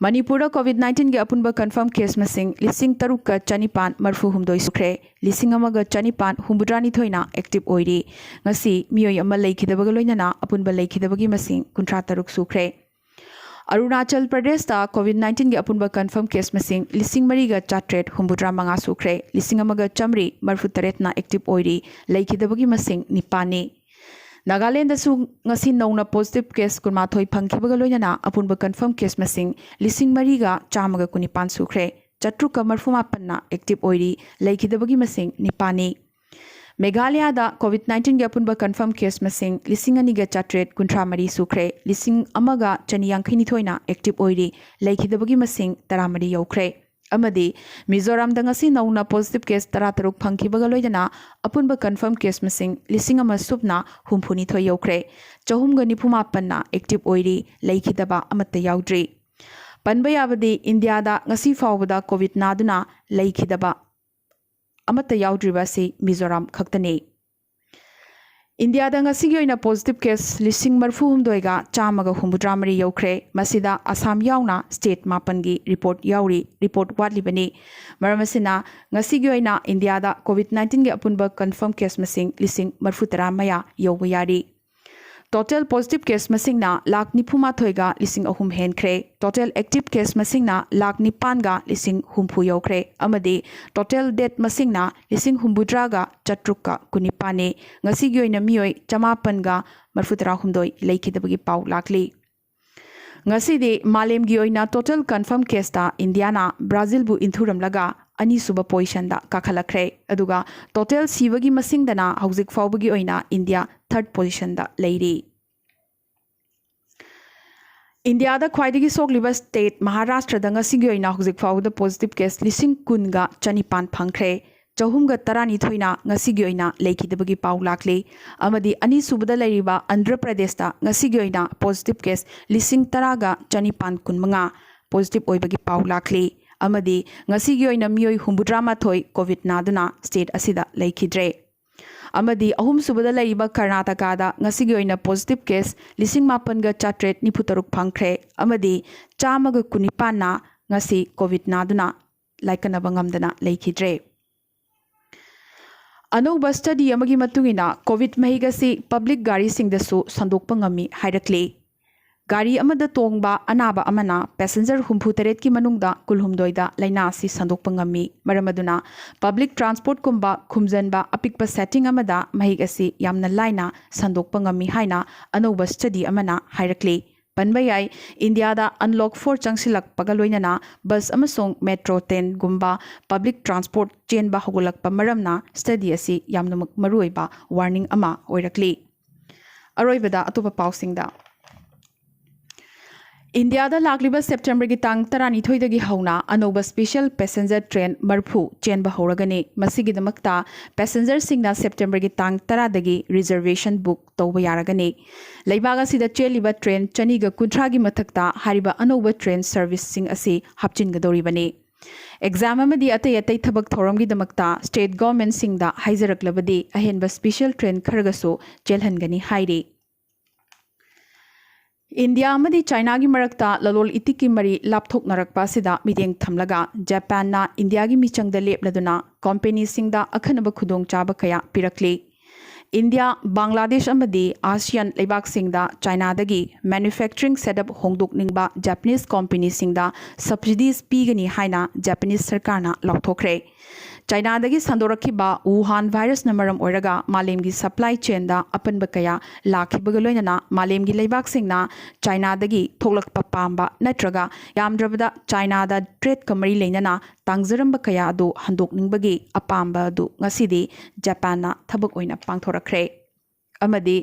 ꯃꯅꯤꯄꯨꯔꯗ ꯀꯣꯚꯤꯗ ꯅꯥꯏꯟꯇꯤꯟꯒꯤ ꯑꯄꯨꯟꯕ ꯀꯟꯐꯥꯔꯝ ꯀꯦꯁ ꯃꯁꯤꯡ ꯂꯤꯁꯤꯡ ꯇꯔꯨꯛꯀ ꯆꯅꯤꯄꯥꯟ ꯃꯔꯤꯐꯨ ꯍꯨꯝꯗꯣꯏ ꯁꯨꯈ꯭ꯔꯦ꯫ ꯂꯤꯁꯤꯡ ꯑꯃꯒ ꯆꯅꯤꯄꯥꯟ ꯍꯨꯝꯐꯨꯇꯔꯥꯅꯤꯊꯣꯏꯅ ꯑꯦꯛꯇꯤꯚ ꯑꯣꯏꯔꯤ꯫ ꯉꯁꯤ ꯃꯤꯑꯣꯏ ꯑꯃ ꯂꯩꯈꯤꯗꯕꯒ ꯂꯣꯏꯅꯅ ꯑꯄꯨꯟꯕ ꯂꯩꯈꯤꯗꯕꯒꯤ ꯃꯁꯤꯡ ꯀꯨꯟꯊ꯭ꯔꯥ ꯇꯔꯨꯛ ꯁꯨꯈ꯭ꯔꯦ꯫ ꯑꯔꯨꯅꯥꯆꯜ ꯄ꯭ꯔꯗꯦꯁꯇ ꯀꯣꯚꯤꯗ ꯅꯥꯏꯟꯇꯤꯟꯒꯤ ꯑꯄꯨꯟꯕ ꯀꯟꯐꯔꯝ ꯀꯦꯁ ꯃꯁꯤꯡ ꯂꯤꯁꯤꯡ ꯃꯔꯤꯒ ꯆꯥꯇ꯭ꯔꯦꯠ ꯍꯨꯝꯐꯨꯇꯔꯥ ꯃꯉꯥ ꯁꯨꯈ꯭ꯔꯦ꯫ ꯂꯤꯁꯤꯡ ꯑꯃꯒ ꯆꯥꯃꯔꯤ ꯃꯔꯤꯐꯨ ꯇꯔꯦꯠꯅ ꯑꯦꯛꯇꯤꯚ ꯑꯣꯏꯔꯤ꯫ ꯂꯩꯈꯤꯗꯕꯒꯤ ꯃꯁꯤꯡ ꯅꯤꯄꯥꯟꯅꯤ꯫ ꯅꯥꯒꯥꯂꯦꯟꯗꯁꯨ ꯉꯁꯤ ꯅꯧꯅ ꯄꯣꯖꯤꯇꯤꯚ ꯀꯦꯁ ꯀꯨꯟꯃꯥꯊꯣꯏ ꯐꯪꯈꯤꯕꯒ ꯂꯣꯏꯅꯅ ꯑꯄꯨꯟꯕ ꯀꯟꯐꯔꯝ ꯀꯦꯁ ꯃꯁꯤꯡ ꯂꯤꯁꯤꯡ ꯃꯔꯤꯒ ꯆꯥꯝꯃꯒ ꯀꯨꯟꯅꯤꯄꯥꯟ ꯁꯨꯈ꯭ꯔꯦ꯫ ꯆꯥꯇ꯭ꯔꯨꯛꯀ ꯃꯔꯤꯐꯨ ꯃꯥꯄꯟꯅ ꯑꯦꯛꯇꯤꯚ ꯑꯣꯏꯔꯤ꯫ ꯂꯩꯈꯤꯗꯕꯒꯤ ꯃꯁꯤꯡ ꯅꯤꯄꯥꯟꯅꯤ꯫ ꯃꯦꯘꯥꯂꯌꯥꯗ ꯀꯣꯚꯤꯗ ꯅꯥꯏꯟꯇꯤꯟꯒꯤ ꯑꯄꯨꯟꯕ ꯀꯟꯐꯔꯝ ꯀꯦꯁ ꯃꯁꯤꯡ ꯂꯤꯁꯤꯡ ꯑꯅꯤꯒ ꯆꯥꯇ꯭ꯔꯦꯠ ꯀꯨꯟꯊ꯭ꯔꯥ ꯃꯔꯤ ꯁꯨꯈ꯭ꯔꯦ꯫ ꯂꯤꯁꯤꯡ ꯑꯃꯒ ꯆꯅꯤ ꯌꯥꯡꯈꯩ ꯅꯤꯊꯣꯏꯅ ꯑꯦꯛꯇꯤꯚ ꯑꯣꯏꯔꯤ꯫ ꯂꯩꯈꯤꯗꯕꯒꯤ ꯃꯁꯤꯡ ꯇꯔꯥꯃꯔꯤ ꯌꯧꯈ꯭ꯔꯦ꯫ ꯑꯃꯗꯤ ꯃꯤꯖꯣꯔꯥꯝꯗ ꯉꯁꯤ ꯅꯧꯅ ꯄꯣꯖꯤꯇꯤꯚ ꯀꯦꯁ ꯇꯔꯥꯇꯔꯨꯛ ꯐꯪꯈꯤꯕꯒ ꯂꯣꯏꯅꯅ ꯑꯄꯨꯟꯕ ꯀꯟꯐꯔꯝ ꯀꯦꯁ ꯃꯁꯤꯡ ꯂꯤꯁꯤꯡ ꯑꯃ ꯁꯨꯞꯅ ꯍꯨꯝꯐꯨꯅꯤꯊꯣꯏ ꯌꯧꯈ꯭ꯔꯦ꯫ ꯆꯍꯨꯝꯒ ꯅꯤꯐꯨ ꯃꯥꯄꯟꯅ ꯑꯦꯛꯇꯤꯚ ꯑꯣꯏꯔꯤ꯫ ꯂꯩꯈꯤꯗꯕ ꯑꯃꯠꯇ ꯌꯥꯎꯗ꯭ꯔꯤ꯫ ꯄꯟꯕ ꯌꯥꯕꯗꯤ, ꯏꯟꯗꯤꯌꯥꯗ ꯉꯁꯤ ꯐꯥꯎꯕꯗ ꯀꯣꯚꯤꯗ ꯅꯥꯗꯨꯅ ꯂꯩꯈꯤꯗꯕ ꯑꯃꯠꯇ ꯌꯥꯎꯗ꯭ꯔꯤꯕ ꯑꯁꯤ ꯃꯤꯖꯣꯔꯥꯝ ꯈꯛꯇꯅꯤ꯫ ꯏꯟꯗꯤꯌꯥꯗ ꯉꯁꯤꯒꯤ ꯑꯣꯏꯅ ꯄꯣꯖꯤꯇꯤꯚ ꯀꯦꯁ ꯂꯤꯁꯤꯡ ꯃꯔꯤꯐꯨ ꯍꯨꯝꯗꯣꯏꯒ ꯆꯥꯝꯃꯒ ꯍꯨꯝꯐꯨꯇꯔꯥ ꯃꯔꯤ ꯌꯧꯈ꯭ꯔꯦ꯫ ꯃꯁꯤꯗ ꯑꯁꯥꯝ ꯌꯥꯎꯅ ꯁ꯭ꯇꯦꯠ ꯃꯥꯄꯟꯒꯤ ꯔꯤꯄꯣꯔꯠ ꯌꯥꯎꯔꯤ꯫ ꯔꯤꯄꯣꯔꯠ ꯋꯥꯠꯂꯤꯕꯅꯤ꯫ ꯃꯔꯝ ꯑꯁꯤꯅ, ꯉꯁꯤꯒꯤ ꯑꯣꯏꯅ ꯏꯟꯗꯤꯌꯥꯗ ꯀꯣꯚꯤꯗ ꯅꯥꯏꯟꯇꯤꯟꯒꯤ ꯑꯄꯨꯟꯕ ꯀꯟꯐꯔꯝ ꯀꯦꯁ ꯃꯁꯤꯡ ꯂꯤꯁꯤꯡ ꯃꯔꯤꯐꯨ ꯇꯔꯥ ꯃꯌꯥ ꯌꯧꯕ ꯌꯥꯔꯤ꯫ ꯇꯣꯇꯦꯜ ꯄꯣꯖꯤꯇꯤꯚ ꯀꯦꯁ ꯃꯁꯤꯡꯅ ꯂꯥꯈ ꯅꯤꯐꯨ ꯃꯥꯊꯣꯏꯒ ꯂꯤꯁꯤꯡ ꯑꯍꯨꯝ ꯍꯦꯟꯈ꯭ꯔꯦ꯫ ꯇꯣꯇꯦꯜ ꯑꯦꯛꯇꯤꯚ ꯀꯦꯁ ꯃꯁꯤꯡꯅ ꯂꯥꯈ ꯅꯤꯄꯥꯟꯒ ꯂꯤꯁꯤꯡ ꯍꯨꯝꯐꯨ ꯌꯧꯈ꯭ꯔꯦ꯫ ꯑꯃꯗꯤ ꯇꯣꯇꯦꯜ ꯗꯦꯠ ꯃꯁꯤꯡꯅ ꯂꯤꯁꯤꯡ ꯍꯨꯝꯐꯨꯇꯔꯥꯒ ꯆꯥꯇ꯭ꯔꯨꯛꯀ ꯀꯨꯟꯅꯤꯄꯥꯟꯅꯤ꯫ ꯉꯁꯤꯒꯤ ꯑꯣꯏꯅ ꯃꯤꯑꯣꯏ ꯆꯃꯥꯄꯟꯒ ꯃꯔꯤꯐꯨꯇꯔꯥ ꯍꯨꯝꯗꯣꯏ ꯂꯩꯈꯤꯗꯕꯒꯤ ꯄꯥꯎ ꯂꯥꯛꯂꯤ꯫ ꯉꯁꯤꯗꯤ ꯃꯥꯂꯦꯝꯒꯤ ꯑꯣꯏꯅ ꯇꯣꯇꯦꯜ ꯀꯟꯐꯔꯝ ꯀꯦꯁꯇ ꯏꯟꯗꯤꯌꯥꯅ ꯕ꯭ꯔꯥꯖꯤꯜꯕꯨ ꯏꯟꯊꯨꯔꯝꯂꯒ ꯑꯅꯤꯁꯨꯕ ꯄꯣꯖꯤꯁꯟꯗ ꯀꯥꯈꯠꯂꯛꯈ꯭ꯔꯦ꯫ ꯑꯗꯨꯒ ꯇꯣꯇꯦꯜ ꯁꯤꯕꯒꯤ ꯃꯁꯤꯡꯗꯅ ꯍꯧꯖꯤꯛ ꯐꯥꯎꯕꯒꯤ ꯑꯣꯏꯅ ꯏꯟꯗꯤꯌꯥ ꯊꯥꯔꯠ ꯄꯣꯖꯤꯁꯟꯗ ꯂꯩꯔꯤ꯫ ꯏꯟꯗꯤꯌꯥꯗ ꯈ꯭ꯋꯥꯏꯗꯒꯤ ꯁꯣꯛꯂꯤꯕ ꯁ꯭ꯇꯦꯠ ꯃꯍꯥꯔꯥꯁꯇ꯭ꯔꯗ ꯉꯁꯤꯒꯤ ꯑꯣꯏꯅ ꯍꯧꯖꯤꯛ ꯐꯥꯎꯕꯗ ꯄꯣꯖꯤꯇꯤꯚ ꯀꯦꯁ ꯂꯤꯁꯤꯡ ꯀꯨꯟꯒ ꯆꯅꯤꯄꯥꯟ ꯐꯪꯈ꯭ꯔꯦ꯫ ꯆꯍꯨꯝꯒ ꯇꯔꯥꯅꯤꯊꯣꯏꯅ ꯉꯁꯤꯒꯤ ꯑꯣꯏꯅ ꯂꯩꯈꯤꯗꯕꯒꯤ ꯄꯥꯎ ꯂꯥꯛꯂꯤ꯫ ꯑꯃꯗꯤ ꯑꯅꯤꯁꯨꯕꯗ ꯂꯩꯔꯤꯕ ꯑꯟꯙ꯭ꯔ ꯄ꯭ꯔꯗꯦꯁꯇ ꯉꯁꯤꯒꯤ ꯑꯣꯏꯅ ꯄꯣꯖꯤꯇꯤꯚ ꯀꯦꯁ ꯂꯤꯁꯤꯡ ꯇꯔꯥꯒ ꯆꯅꯤꯄꯥꯟ ꯀꯨꯟꯃꯉꯥ ꯄꯣꯖꯤꯇꯤꯚ ꯑꯣꯏꯕꯒꯤ ꯄꯥꯎ ꯂꯥꯛꯂꯤ꯫ ꯑꯃꯗꯤ ꯉꯁꯤꯒꯤ ꯑꯣꯏꯅ ꯃꯤꯑꯣꯏ ꯍꯨꯝꯐꯨꯇꯔꯥ ꯃꯥꯊꯣꯏ ꯀꯣꯚꯤꯗ ꯅꯥꯗꯨꯅ ꯁ꯭ꯇꯦꯠ ꯑꯁꯤꯗ ꯂꯩꯈꯤꯗ꯭ꯔꯦ꯫ ꯑꯃꯗꯤ ꯑꯍꯨꯝꯁꯨꯕꯗ ꯂꯩꯔꯤꯕ ꯀꯔꯅꯥꯇꯀꯥꯗ ꯉꯁꯤꯒꯤ ꯑꯣꯏꯅ ꯄꯣꯖꯤꯇꯤꯚ ꯀꯦꯁ ꯂꯤꯁꯤꯡ ꯃꯥꯄꯟꯒ ꯆꯥꯇ꯭ꯔꯦꯠ ꯅꯤꯐꯨ ꯇꯔꯨꯛ ꯐꯪꯈ꯭ꯔꯦ꯫ ꯑꯃꯗꯤ ꯆꯥꯝꯃꯒ ꯀꯨꯟꯅꯤꯄꯥꯟꯅ ꯉꯁꯤ ꯀꯣꯚꯤꯗ ꯅꯥꯗꯨꯅ ꯂꯥꯏꯀꯠꯅꯕ ꯉꯝꯗꯅ ꯂꯩꯈꯤꯗ꯭ꯔꯦ꯫ ꯑꯅꯧꯕ ꯁ꯭ꯇꯗꯤ ꯑꯃꯒꯤ ꯃꯇꯨꯡ ꯏꯟꯅ, ꯀꯣꯚꯤꯗ ꯃꯍꯤꯛ ꯑꯁꯤ ꯄꯕ꯭ꯂꯤꯛ ꯒꯥꯔꯤꯁꯤꯡꯗꯁꯨ ꯁꯟꯗꯣꯛꯄ ꯉꯝꯃꯤ ꯍꯥꯏꯔꯛꯂꯤ꯫ ꯒꯥꯔꯤ ꯑꯃꯗ ꯇꯣꯡꯕ ꯑꯅꯥꯕ ꯑꯃꯅ passenger ꯍꯨꯝꯐꯨ ꯇꯔꯦꯠꯀꯤ ꯃꯅꯨꯡꯗ ꯀꯨꯟꯍꯨꯝꯗꯣꯏꯗ ꯂꯥꯏꯅꯥ ꯑꯁꯤ ꯁꯟꯗꯣꯛꯄ ꯉꯝꯃꯤ꯫ ꯃꯔꯝ ꯑꯗꯨꯅ public transport ꯀꯨꯝꯕ ꯈꯨꯝꯖꯟꯕ ꯑꯄꯤꯛꯄ setting ꯑꯃꯗ ꯃꯍꯤꯛ ꯑꯁꯤ ꯌꯥꯝꯅ ꯂꯥꯏꯅ ꯁꯟꯗꯣꯛꯄ ꯉꯝꯃꯤ ꯍꯥꯏꯅ ꯑꯅꯧꯕ study ꯑꯃꯅ ꯍꯥꯏꯔꯛꯂꯤ꯫ ꯄꯟꯕ ꯌꯥꯏ, ꯏꯟꯗꯤꯌꯥꯗ unlock four ꯆꯪꯁꯤꯜꯂꯛꯄꯒ ꯂꯣꯏꯅꯅ bus ꯑꯃꯁꯨꯡ metro train ꯒꯨꯝꯕ public transport ꯆꯦꯟꯕ ꯍꯧꯒꯠꯂꯛꯄ ꯃꯔꯝꯅ study ꯑꯁꯤ ꯌꯥꯝꯅꯃꯛ ꯃꯔꯨꯑꯣꯏꯕ warning ꯑꯃ ꯑꯣꯏꯔꯛꯂꯤ꯫ ꯑꯔꯣꯏꯕꯗ ꯑꯇꯣꯞꯄ ꯄꯥꯎꯁꯤꯡꯗ, ꯏꯟꯗꯤꯌꯥꯗ ꯂꯥꯛꯂꯤꯕ September ꯒꯤ ꯇꯥꯡ ꯇꯔꯥꯅꯤꯊꯣꯏꯗꯒꯤ ꯍꯧꯅ ꯑꯅꯧꯕ special passenger train ꯃꯔꯤꯐꯨ ꯆꯦꯟꯕ ꯍꯧꯔꯒꯅꯤ꯫ ꯃꯁꯤꯒꯤꯗꯃꯛꯇ passenger ꯁꯤꯡꯅ September ꯒꯤ ꯇꯥꯡ ꯇꯔꯥꯗꯒꯤ reservation book ꯇꯧꯕ ꯌꯥꯔꯒꯅꯤ꯫ ꯂꯩꯕꯥꯛ ꯑꯁꯤꯗ ꯆꯦꯜꯂꯤꯕ train ꯆꯅꯤꯒ ꯀꯨꯟꯊ꯭ꯔꯥꯒꯤ ꯃꯊꯛꯇ ꯍꯥꯏꯔꯤꯕ ꯑꯅꯧꯕ train service ꯁꯤꯡ ꯑꯁꯤ ꯍꯥꯞꯆꯤꯟꯒꯗꯧꯔꯤꯕꯅꯤ꯫ Exam ꯑꯃꯗꯤ ꯑꯇꯩ ꯑꯇꯩ ꯊꯕꯛ ꯊꯧꯔꯝꯒꯤꯗꯃꯛꯇ state government ꯁꯤꯡꯗ ꯍꯥꯏꯖꯔꯛꯂꯕꯗꯤ ꯑꯍꯦꯟꯕ special train ꯈꯔꯒꯁꯨ ꯆꯦꯜꯍꯟꯒꯅꯤ ꯍꯥꯏꯔꯤ꯫ ꯏꯟꯗꯤꯌꯥ ꯑꯃꯗꯤ ꯆꯥꯏꯅꯥꯒꯤ ꯃꯔꯛꯇ ꯂꯂꯣꯟ ꯏꯇꯤꯛꯀꯤ ꯃꯔꯤ ꯂꯥꯞꯊꯣꯛꯅꯔꯛꯄ ꯑꯁꯤꯗ ꯃꯤꯠꯌꯦꯡ ꯊꯝꯂꯒ ꯖꯄꯥꯟꯅ ꯏꯟꯗꯤꯌꯥꯒꯤ ꯃꯤꯆꯪꯗ ꯂꯦꯞꯂꯗꯨꯅ company ꯁꯤꯡꯗ ꯑꯈꯟꯅꯕ ꯈꯨꯗꯣꯡꯆꯥꯕ ꯀꯌꯥ ꯄꯤꯔꯛꯂꯤ꯫ ꯏꯟꯗꯤꯌꯥ, ꯕꯪꯒ꯭ꯂꯥꯗꯦꯁ ꯑꯃꯗꯤ ASEAN ꯂꯩꯕꯥꯛꯁꯤꯡꯗ ꯆꯥꯏꯅꯥꯗꯒꯤ manufacturing setup ꯍꯣꯡꯗꯣꯛꯅꯤꯡꯕ Japanese company ꯁꯤꯡꯗ subsidies ꯄꯤꯒꯅꯤ ꯍꯥꯏꯅ Japanese ꯁꯔꯀꯥꯔꯅ ꯂꯥꯎꯊꯣꯛꯈ꯭ꯔꯦ꯫ ꯆꯥꯏꯅꯥꯗꯒꯤ ꯁꯟꯗꯣꯔꯛꯈꯤꯕ ꯋꯨꯍꯥꯟ virus ꯅ ꯃꯔꯝ ꯑꯣꯏꯔꯒ ꯃꯥꯂꯦꯝꯒꯤ supply chain ꯗ ꯑꯄꯟꯕ ꯀꯌꯥ ꯂꯥꯛꯈꯤꯕꯒ ꯂꯣꯏꯅꯅ ꯃꯥꯂꯦꯝꯒꯤ ꯂꯩꯕꯥꯛꯁꯤꯡꯅ ꯆꯥꯏꯅꯥꯗꯒꯤ ꯊꯣꯛꯂꯛꯄ ꯄꯥꯝꯕ ꯅꯠꯇ꯭ꯔꯒ ꯌꯥꯝꯗ꯭ꯔꯕꯗ ꯆꯥꯏꯅꯥꯗ trade ꯀ ꯃꯔꯤ ꯂꯩꯅꯅ ꯇꯥꯡꯖꯔꯝꯕ ꯀꯌꯥ ꯑꯗꯨ ꯍꯟꯗꯣꯛꯅꯤꯡꯕꯒꯤ ꯑꯄꯥꯝꯕ ꯑꯗꯨ ꯉꯁꯤꯗꯤ ꯖꯄꯥꯟꯅ ꯊꯕꯛ ꯑꯣꯏꯅ ꯄꯥꯡꯊꯣꯔꯛꯈ꯭ꯔꯦ꯫ ꯑꯃꯗꯤ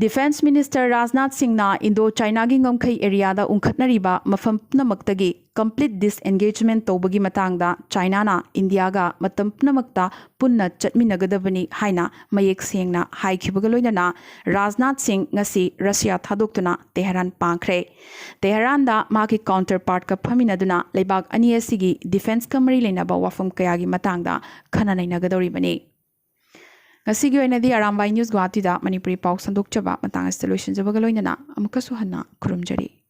Defence Minister ꯔꯥꯖꯅꯥꯊ ꯁꯤꯡꯅ ꯏꯟꯗꯣ ꯆꯥꯏꯅꯥꯒꯤ ꯉꯝꯈꯩ area ꯗ ꯎꯪꯈꯠꯅꯔꯤꯕ ꯃꯐꯝ ꯄꯨꯝꯅꯃꯛꯇꯒꯤ complete disengagement ꯇꯧꯕꯒꯤ ꯃꯇꯥꯡꯗ ꯆꯥꯏꯅꯥꯅ ꯏꯟꯗꯤꯌꯥꯒ ꯃꯇꯝ ꯄꯨꯝꯅꯃꯛꯇ ꯄꯨꯟꯅ ꯆꯠꯃꯤꯟꯅꯒꯗꯕꯅꯤ ꯍꯥꯏꯅ ꯃꯌꯦꯛ ꯁꯦꯡꯅ ꯍꯥꯏꯈꯤꯕꯒ ꯂꯣꯏꯅꯅ ꯔꯥꯖꯅꯥꯊ ꯁꯤꯡ ꯉꯁꯤ ꯔꯁꯤꯌꯥ ꯊꯥꯗꯣꯛꯇꯨꯅ ꯇꯦꯍꯔꯥꯟ ꯄꯥꯡꯈ꯭ꯔꯦ꯫ ꯇꯦꯍꯔꯥꯟꯗ ꯃꯍꯥꯛꯀꯤ counterpart ꯀ ꯐꯝꯃꯤꯟꯅꯗꯨꯅ ꯂꯩꯕꯥꯛ ꯑꯅꯤ ꯑꯁꯤꯒꯤ defence ꯀ ꯃꯔꯤ ꯂꯩꯅꯕ ꯋꯥꯐꯝ ꯀꯌꯥꯒꯤ ꯃꯇꯥꯡꯗ ꯈꯟꯅ ꯅꯩꯅꯒꯗꯧꯔꯤꯕꯅꯤ꯫ ꯉꯁꯤꯒꯤ ꯑꯣꯏꯅꯗꯤ ꯑꯔꯥꯝꯕꯥꯏ News ꯒꯨꯋꯥꯍꯥꯇꯤꯗ ꯃꯅꯤꯄꯨꯔꯤ ꯄꯥꯎ ꯁꯟꯗꯣꯛꯆꯕ ꯃꯇꯥꯡ ꯑꯁꯤꯗ ꯂꯣꯏꯁꯤꯟꯖꯕꯒ ꯂꯣꯏꯅꯅ ꯑꯃꯨꯛꯀꯁꯨ ꯍꯟꯅ ꯈꯨꯔꯨꯝꯖꯔꯤ꯫